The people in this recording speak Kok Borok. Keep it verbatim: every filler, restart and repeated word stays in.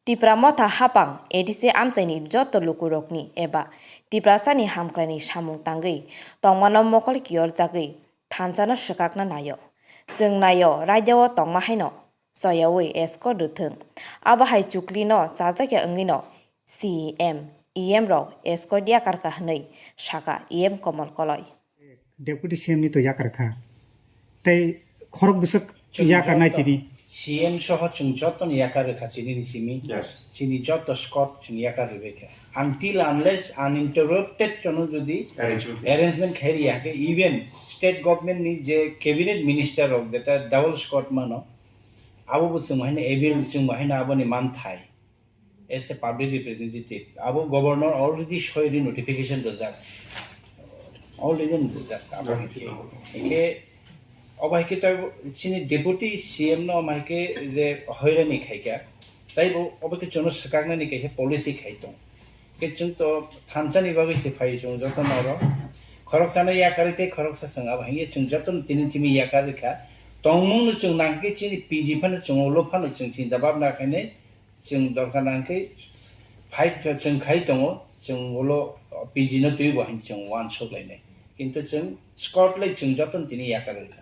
Tipra Motha hapang A D C amchaini joto lukurokni eba Tiprasani hamkraini samung tangwi tongmano mokol kiyorjagwi thansano swkakna naio. Chwng naio, raidao tongma haino choyaui escort rwthwng. Abo hai chuklino chajakya wngwino C M, E M rok escort yakarkha hwnwi sakha E M Komol Koloi. Deputy C M ni to yakar kha. Tei khorok bwswk Chwng yakar nai joto tini. C M soho chwng jotono yakar rwkha chini ni simi. Yes. Chini joto escort chwng yakar rwbaikha. Until unless uninterrupted chono jodi Arrangement. Arrangement khai riya khe, even state government ni je cabinet minister rok jeta double escort mano, abo bo chwng haino able, chwng haino aboni manthai. As a public representative, abo governor already soiri notification rijak, already rijak abo hai khe. Hai khe, abo hai khe tai chini deputy C M no abo hai khe je hoirani khai kha, tai bo abo khe chwngno swkaknani kaisa policy khai tong. Khe chwng to thansani bagwi se phai chwng joto no oro khoroksano yakarwi tei khoroksa chwng abo hai khe chwng joto no tini tini yakarwi kha. Tongmung no chwng nang khe chini P G phano chwng ulo phano chwng chinta bhabna khainai. Chwng dorkar nang khe fight chwng khai tongo, chwng ulo P G no twibo hin chwng uansuk lainai. Kintu chwng escort lai chwng jotono tini yakar rwkha.